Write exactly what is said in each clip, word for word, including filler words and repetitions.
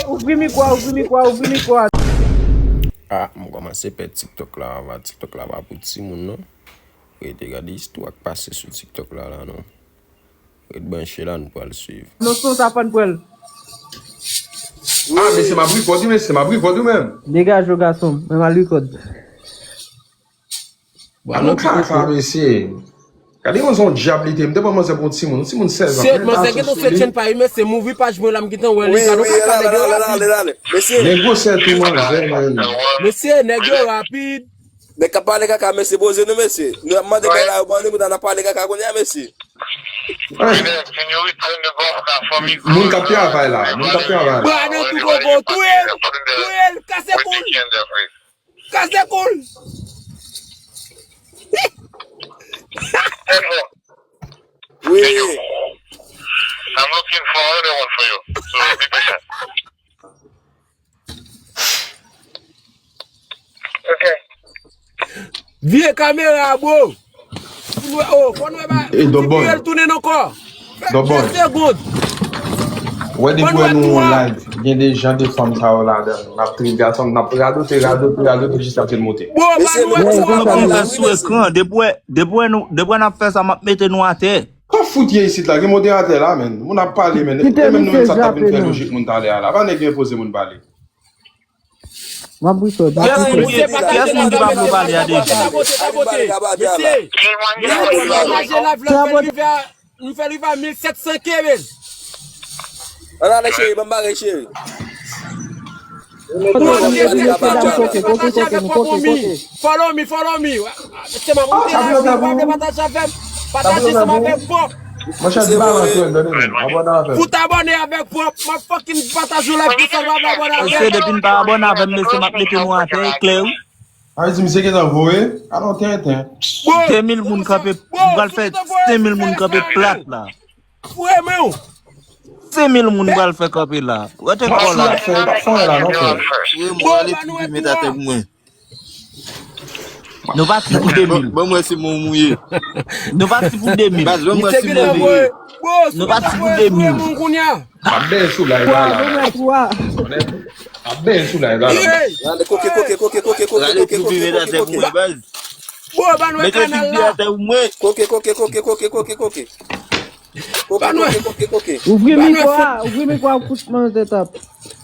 Ouvri mikwo a, ouvri mikwo a, ouvri mikwo a. Ah, m kòmanse pè TikTok la, ava TikTok la pa pou timoun non. Rete gade istwa k pase sou TikTok la la non. Ret branche la, nou pral swiv. Non, son sa fò n pran l. Ah, mesye, m ap record wi, mesye, m ap record wi menm. Degaje w, gason m, mwen m al record. Bon, a nou kaka, mesye. Gade yon zon dyab li te, m te pran manzè pou yon timoun, yon timoun sèz an. Sèt manzè gentan sèt chen pa wi, mesye, m ouvri paj mwen la, m gentan wè li, gade yon kaka nèg yo rapid. Mesye. Nèg gwosè tou manzè, man. Mesye, nèg yo rapid. Nèg k ap pale kaka, mesye, poze nou, mesye. Nou ap mande bagay la, yo ban nou, pou n ap pale kaka kounye a, mesye. Moun k ap travay la, moun k ap travay la. Bra nan tou koko, touye l, touye l, kase kou l. Kase kou l. Wi. I'm looking for another one for you. So be patient. Ok. Vye kamera, bro. Pou nou, oh, fò nou wè ba, e, pou ti vye l tounen ankò. Fè trant segond. Wè depi wè nou yon live, gen de jan de fanm sa yo ladan. N ap trip gason, n ap radote, radote, radote jiskaske l moute. Bro, ba nou wè tou ankò. Sou ekran, depi wè, depi wè nou, depi wè n ap fè sa, m ap mete nou atè. Kòman fout ye isit la? Gen moderatè la, menn. Moun ap pale, menn. E menm nou menm sa t ap vin fè lojik moun talè a la. Pa nèg yo enpoze moun pale. M ap record, m ap record. Kiyès moun ki pa vle pale a deja? Mesye, mesye, pataje live la, fè l rive a, nou fè l rive a mil sèt san K, menn. Ann ale, cheri, ban m bare, cheri. Pataje avèk pòp ou mi. Follow me, follow me. Se mwen, ou te la, ou pa vle pataje avè m. Pataje ansanm avèk pòp. Monchè, di balans, tande nou. Abòne avè m. Fout abòne avèk pòp. M ap fucking pataje w live pou sa l pa vle abòne avè m. Mesye, depi n pa abòne avè m, mesye, m ap mete nou atè, e klè, wi. A di misye gentan voye? Alò, tenten. De mil moun kanpe, m pral fè de mil moun kanpe plat la. Foure men w. Senk mil moun pral fè kanpe la. Rete kò la. Frè, pa fè anyen la non, frè. Frè, mwen ale pipi met atè pou mwen. Nou pati pou de mil. Ban mwen si mwen mouye. Nou pati pou de mil. Baz, ban mwen si mwen mouye. Nou pati pou de mil. M ap benyen sou live la la. M ap benyen sou live la la. Gade koke, koke, koke, koke, koke, koke, koke, koke, koke. Mete pipi atè pou mwen, baz. Mete pipi atè pou mwen. Koke, koke, koke, koke, koke, koke. Koke, koke, koke, koke. Ouvri mikwo a, ouvri mikwo a, kout manzè tap.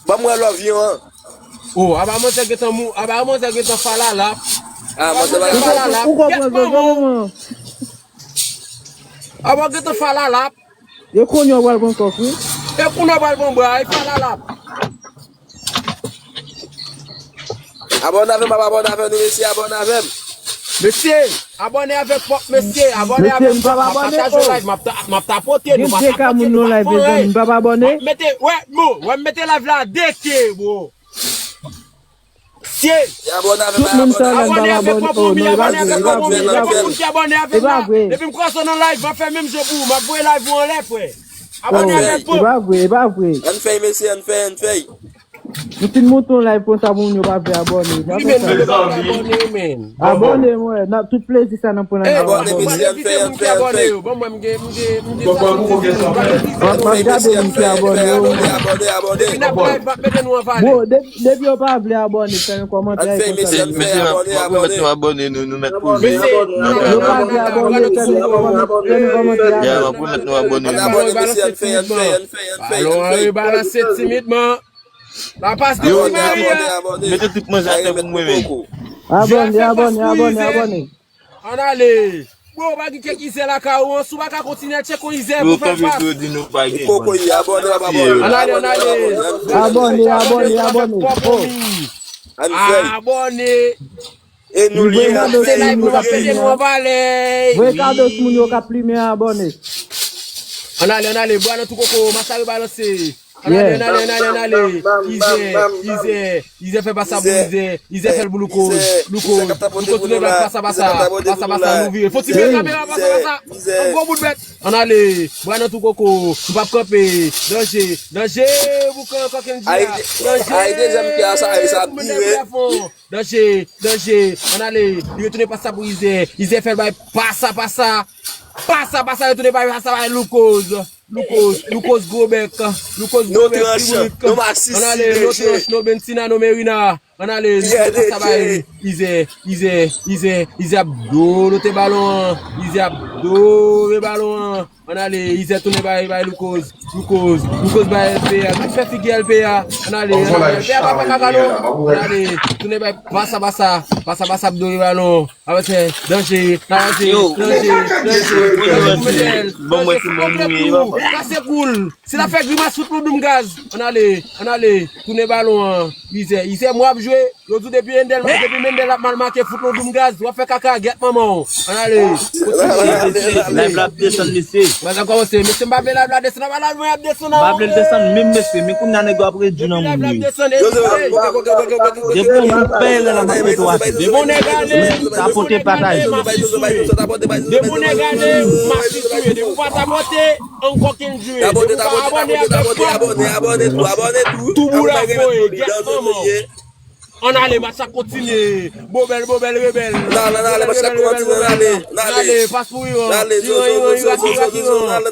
Ban mwen love you an. Oh, aba manzè gentan mou, aba manzè gentan falalap. Ah, manzè falalap. Ou konprann sa, manman? Aba gentan falalap. E kounye a w pral pran kòk, wi. E kounye a w pral pran bra, e falalap. Abòne avè m, abòne avè nou, mesye, abòne avè m. Mesye, abòne avèk pòp, mesye, abòne avèk pòp, m ap pataje live, m ap ta-, m ap tapote, nou pa tapote, nou pa fè anyen. M ap mete, wè, bro, wè, m mete live la de K, bro. Mesye. Tout moun sa la, m pa abòne. Oh, non, e pa vre, e pa vre, e pa vre. Depi m kwè w nan live, m ap fè menm jan pou ou, m ap voye live ou anlè, frè. Abòne avèk pòp. E pa vre, e pa vre. Ann fèy, mesye, ann fèy, ann fèy. Nou fin monte yon live konsa, moun yo pa vle abòne. Wi, men nou pa vle abòne, men. Abòne, mwen. N ap tout plezi sa nan pran nan. Abòne, mesye, ann fèy, ann fèy, ann fèy. Ban mwen, m gen, m gen, m gen sa sou ti moun. M ap gade moun ki abòne yo. Abòne, abòne, abòne. Bro, de-, depi yo pa vle abòne, fè yon kòmantè. Ann fèy, mesye, ann fèy, abòne, abòne. Yo pa vle abòne, fè yon kòmantè, fè yon kòmantè. Ya, m ap remèt nou abòne. Ann abòne, mesye, ann fèy, ann fèy, ann fèy, ann fèy. Alon, ann rebalanse timidman. Lapas de ti Mari a. Mete tout manzè atè pou mwen, men. Abòne, abòne, abòne, abòne. Ann ale. Bro, pa gen kèk izè lakay ou an, si w pa ka kontinye, tcheke yon izè pou fè l pas. Koko, abòne, abòne. Ann ale, ann ale. Abòne, abòne, abòne. Abòne. E nou liye, ann fèy, nou liye. Voye kado sou moun yo k ap plimen, abòne. Ann ale, ann ale, bwa nan tou koko, masa yo balanse. Ann ale, ann ale, ann ale, ann ale. Izè, Izè, Izè fè pasa pou Izè. Izè fè l pou Loukoz. Loukoz, Loukoz tounen blag, pasa, pasa. Pasa, pasa, nou vire. Fò ti vire kamera, pasa, pasa. Yon gwo bout bèt. Ann ale, bwa nan tou koko, nou p ap kanpe. Danje, danje, boukan kòkenn di a. Danje, pou moun nan telefòn. Danje, danje, ann ale, li retounen pasa pou Izè. Izè fè l bay pasa, pasa. Pasa, pasa, yo tounen bay, pasa bay Loukoz. Loukoz, Loukoz gwo bèk. Loukoz gwo bèk, pibrik. Ann ale, no tranch, no Bentina, no Merina. Ann ale, pasa bay Ize, Ize, Ize, Ize ap dolote balon an. Ize ap dore balon an. Ann ale, Ize tounen bay, bay Loukoz. Loukoz, Loukoz bay L P A. Gad fè figi L P A. Ann ale, ann ale, L P A pa fè kaka non. Ann ale, tounen bay pasa, pasa. Pasa, pasa ap dore balon. Avanse, danje, avanse, danje, danje. Bon, mwen, se bon, mwen, kase kou l. Si l ap fè grimas, fout l yon doum gaz. Ann ale, ann ale, tounen balon an. Ize, Ize, mwen ap jwe. Yo di w depi Mendel, depi Mendel ap mal make, fout l yon doum gaz. W ap fè kaka, gèt manman w. Ann ale. Live la ap desann, mesye. Mwen sa kòmanse, mesye, m pa vle live la desann, pa live mwen ap desann, non. M pa vle l desann menm, mesye, men kounye a nèg yo ap redui nan moun yo. Depi yon moun fè erè la, m ap mete w atè. Depi yon nèg ale, m ap sisye. Depi yon nèg ale, m ap sisye. Depi w pa tapote, ankò kenn jwe. Depi w pa abòne, abòne, abòne tou, abòne tou. Tou boul ap voye, gèt manman w. Ann ale, match la kontinye. Bobèl, bobèl, rebèl. Ann ale, ann ale, match la kontinye, ann ale. Ann ale, pas pou Iran. Iran, Iran, Irak, Irak, Iran. Ann ale,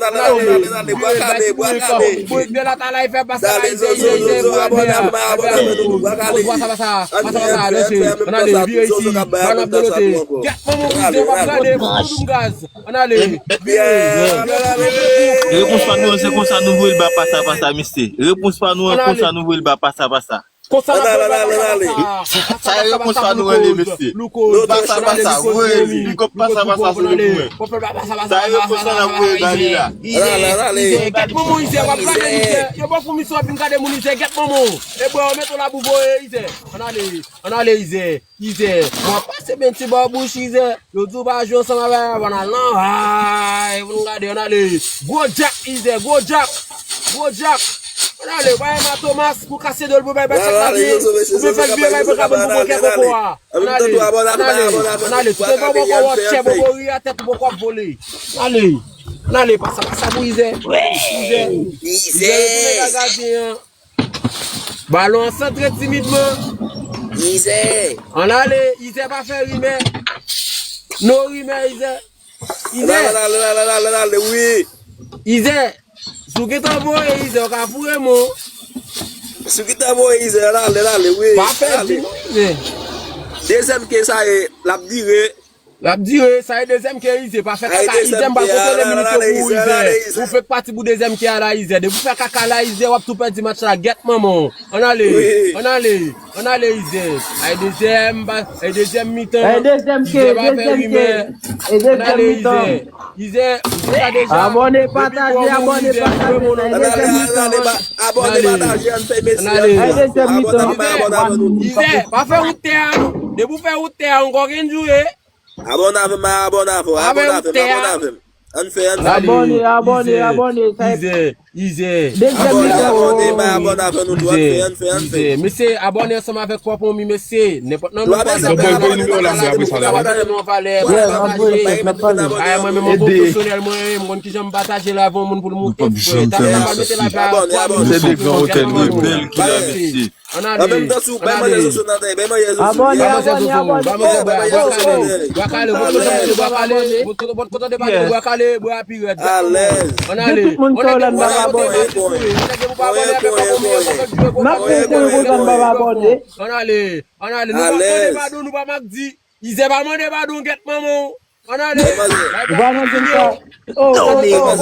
ann ale, bwa kale, bwa kale. Bourik de la talay fè pas la, Ize, Ize, Ize, bwa kale. Bwa sa, bwa sa, bwa sa, bwa sa, danse. Ann ale, vire isi, balon ap dolote. Gèt manman w, Ize, w ap gade, fout nou doum gaz. Ann ale, vire. Repons pa nou an, se konsa nou voye l ba pasa, pasa, mesye. Repons pa nou an, konsa nou voye l ba pasa, pasa. Konsa n ap voye ba pasa, pasa. Sa e repons pa nou an li, mesye. Pasa, pasa, voye li. Big up, pasa, pasa, sou li pou mwen. Sa e repons pa n ap voye ba li la. Ize, Ize, gèt manman Ize, w ap gade Ize. Yo ba w foumi sou w ap vin gade moun Ize, gèt manman w. E bwè w mete w labou voye Ize. Ann ale, ann ale Ize. Ize, mwen ap pase men ti bò bouch Ize. Yo di w pa jwe ansanm avè Avon al nan. Ay, pou n gade, ann ale. Gwo djak Ize, gwo djak. Gwo djak. Ann ale, bay Emma Thomas pou kase do l pou bay bay chak la byen. Ou byen fè l byen bay pou kabon pou bokè koko a. Ann ale, ann ale, ann ale. Tout devan bòkò w ap chè bòkò ri a tèt ou bòkò ap vole. Ann ale, ann ale, pasa, pasa pou Ize. Ize, Ize retounen gade gadyen an. Balon an santre timidman. Ize. Ann ale, Ize pa fè rimè. No rimè, Ize. Ize. Ann ale, ann ale, ann ale, ann ale, wi. Ize. Si w gentan voye, Ize, w ka foure men w. Si w gentan voye, Ize, ann ale, ann ale, wi. Pa pèdi non, Ize. Dezyèm ke sa ye, l ap dire. L ap dire, sa e dezyèm ke Ize, pa fè kaka Ize, m pral kontwole minit yo pou ou Ize. Ou fenk pati pou dezyèm ke a la Ize. Depi w fè kaka la Ize, w ap tou pèdi match la, gèt manman w. Ann ale, ann ale, ann ale Ize. Ay dezyèm, ay dezyèm mitan. Ize pa fè rimè. Ann ale Ize. Ize, ou sa deja. Abòne, pataje, abòne, pataje. Ann ale, ann ale, ann ale, ann ale. Ize, pa fè wout tè a. Depi w fè wout tè a, ankò gen dure. Abòne avè m, abòne avè w, abòne avè m, abòne avè m. Ann fè, ann fè. Abòne, abòne, abòne, sa e Ize, Ize. Dezyèm mitan. Abòne, abòne avè nou tou, ann fè, ann fè, ann fè. Mesye, abòne ansanm avèk Pòpon mi, mesye. Nenpòt nan nou pase. Mwen voye nimewo la, mwen apre sa la. Mwen voye, mwen voye. Ay, mwen menm an pwofesyonèl, mwen, mwen konn kijan m pataje live yon moun pou l moute. Frè, talè a m pral mete live la. Abòne, abòne. Se de gran otèl rebèl ki la, mesye. Ann ale, ann ale. Abòne, abòne, abòne. Bwa kale, bwa kale, bwa kale, bwa kale, bwa kale, bwa kale, bwa pi rèd. Ann ale, ann ale. Tout moun sa w la n ap abòne. M ap fè yon konsa m p ap abòne. Ann ale, ann ale. Nou p ap mande padon, nou p ap mak di. Ize pa mande padon, gèt manman w. Ann ale. Ou pa mande m sa. Oh, oh, oh.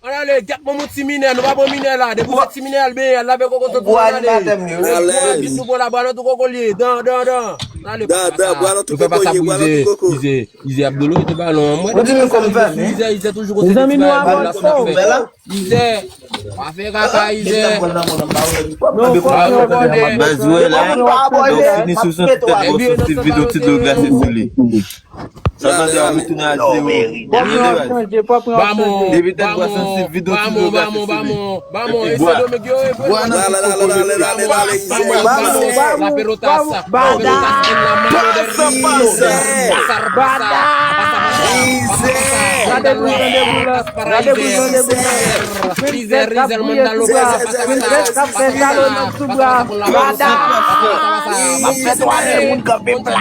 Ann ale, gèt manman w ti minè, nou pa bon minè la. Depi w se ti minè, al benyen, al lave koko sot nou, ann ale. Gwo abit nou pran la, bwa nan tou koko l ye. Dan, dan, dan. Ann ale, papa sa. Bwa nan tou koko l ye, bwa nan tou koko. Ize, Ize ap dolo, te balon an. Mwen di nou kòm fè, men. Ize, Ize toujou konse de ti bagay, bal la, sa n ap fè. Ize, pa fè kaka, Ize. Baz, ou wè la, lè w fini sou son ti tèt, bò sou ti vidyo, ti dlo glase sou li. Sa tande, w ap retounen a zewo. Depi tèt bwa santi vidyo ti dlo glase sou li. Bwa nan ti koko yo. Bwa nan ti koko yo. La pelota sa. Bada. Pasa, pasa. Ize. Gade boul nan de boul la. Gade boul nan de boul la. Ize, Ize, Ize, Mandalo, pasa, pasa. Bada. M ap fè twa de moun kanpe pla.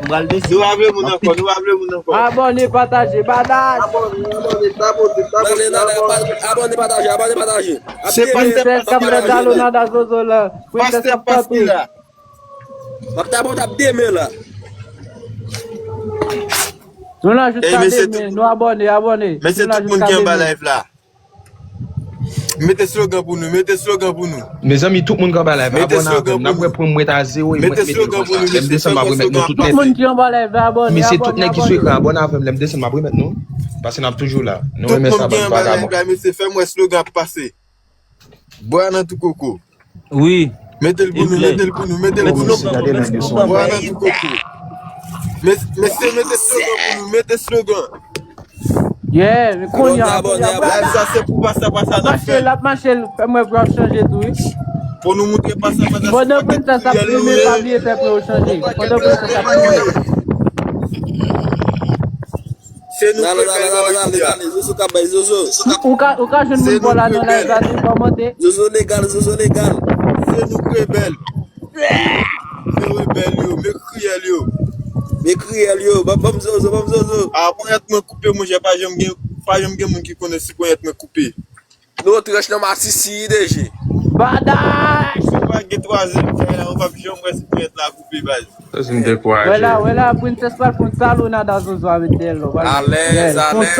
m pral desann. Nou pa vle moun ankò, nou pa vle moun ankò. Abòne, pataje, badaj. Abòne, abòne, tapote, tapote, abòne. Abòne, pataje, abòne, pataje. Se Princess k ap fè Talonada Zozo la. Princess k ap tanpri. M ap tapote ap demen la. Nou la jiska demen. Nou abòne, abòne. Men se tout moun ki anba live la. Mete slogan pou nou, mete slogan pou nou. Mezanmi, tout moun k anba live, abòne avè m. N ap wè pwen m ret a zewo e mwen mete nou konsa. Lè m desann, m ap remèt nou tout nèt. Tout moun ki anba live la, abòne. Mesye, tout nèg ki sou ekran, abòne avè m. Lè m desann, m ap remèt nou. Paske n ap toujou la. Nou renmen sa, bann vagabon. Mesye, fè m wè slogan ap pase. Bwa nan tou koko. Wi. Mete l pou nou, mete l pou nou, mete l pou nou. Bwa nan tou koko. Mes- Mesye, mete slogan pou nou, mete slogan. Yeah, men kounye a, kounye a, brada. Sa se pou pasa pasa n ap fè. L ap mache, l ap mache, fè m wè pou ap chanje tou, wi. Pou nou moutre pasa pasa. Pandan Princess ap filme, pa bliye fè pou yo chanje. Pandan Princess ap filme. Se nou k rebèl la jodi a. Zozo k ap bay Zozo. Ou ka, ou ka jwenn moun pa w la nan live la tou, kòmante. Zozo legal, Zozo legal. Se nou k rebèl. Men rebèl yo, men kriyèl yo. Men kriyèl yo, ban, ban m Zozo, ban m Zozo. A, ponyèt mwen koupe, monchè, pa janm gen, pa janm gen moun ki konnen si ponyèt mwen koupe. Nou tranch nan masisi, D J. Badaj! Si w pa gen twazyèm kay la, ou p ap janm wè si ponyèt la koupe, baz. Sa se m te kwaze. Wè la, wè la, Princess pral fè yon Talonada Zozo avèk Delo. Alèz, alèz,